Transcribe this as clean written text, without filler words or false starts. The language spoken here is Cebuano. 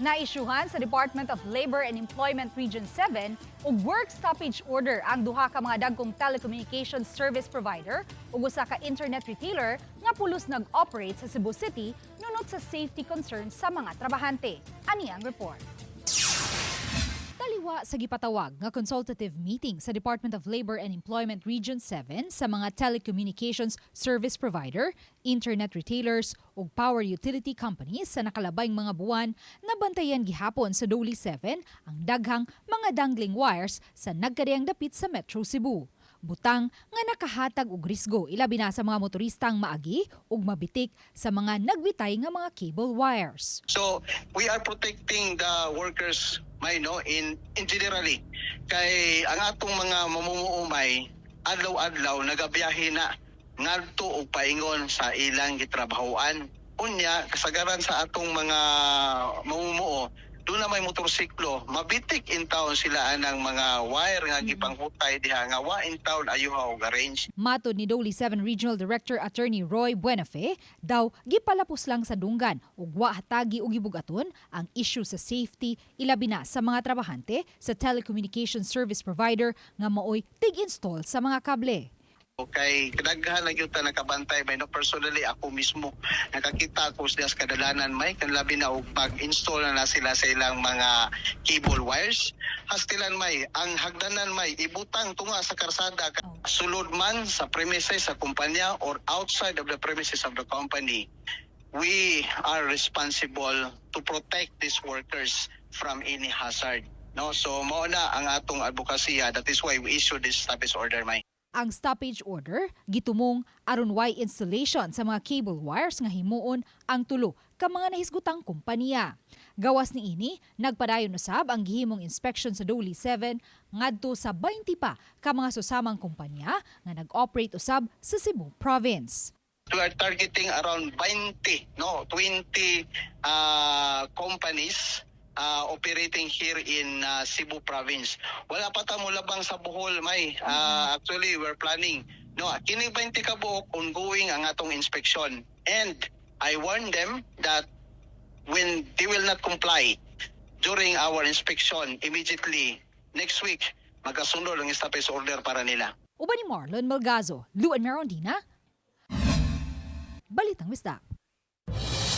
Naisyuhan sa Department of Labor and Employment Region 7 og work stoppage order ang duha ka mga dagkong telecommunications service provider ug usa ka internet retailer nga pulos nag-operate sa Cebu City nunot sa safety concerns sa mga trabahante. Ani ang report. Taliwa sa gipatawag nga consultative meeting sa Department of Labor and Employment Region 7 sa mga telecommunications service provider, internet retailers ug power utility companies sa nakalabayng mga buwan, nabantayan gihapon sa DOLE 7 ang daghang mga dangling wires sa nagkadiyang dapit sa Metro Cebu. Butang nga nakahatag og risgo ilabi na sa mga motoristang maagi ug mabitik sa mga nagbitay nga mga cable wires. So we are protecting the workers may, no, in generally kay ang atong mga mamumuo may adlaw-adlaw nagabiyahe na ngadto og paingon sa ilang gitrabahoan. Unya kasagaran sa atong mga mamumuo duna may motorsiklo, mabitik in town sila anang mga wire nga gipanghutay diha nga wa in town ayuha og arrange. Matod ni DOLE 7 Regional Director Attorney Roy Buenafe, daw gipalapos lang sa dunggan ug wa hatagi og gibugaton ang issue sa safety ilabi na sa mga trabahante sa telecommunication service provider nga maoy tig-install sa mga kable. Kay kadaghan na gyud ta nakabantay may, no. Personally, ako mismo nakakita ako sila sa kadalanan may kan labi na og mag-install na sila sa ilang mga cable wires. Hastilan may ang hagdanan may ibutang tunga sa karsada, sulod man sa premises sa kumpanya or outside of the premises of the company, we are responsible to protect these workers from any hazard, no. So mao na ang atong advokasya. That is why we issue this stoppage order may. Ang stoppage order gitumong aron way installation sa mga cable wires nga himuon ang tulo ka mga nahisgutang kumpanya. Gawas niini, nagpadayon usab ang gihimong inspection sa DOLE 7 ngadto sa 20 pa ka mga susamang kumpanya nga nag-operate usab sa Cebu Province. We are targeting around 20, no, 20 companies operating here in Cebu Province. Wala pa ta molabang sa Bohol may. Actually, we're planning, no, kining 20 ka buok, ongoing ang atong inspection, and I warn them that when they will not comply during our inspection, immediately next week magasunod ang stoppage order para nila. Uban ni Marlon Malgazo, Luan Merondina, Balitang Bisdak.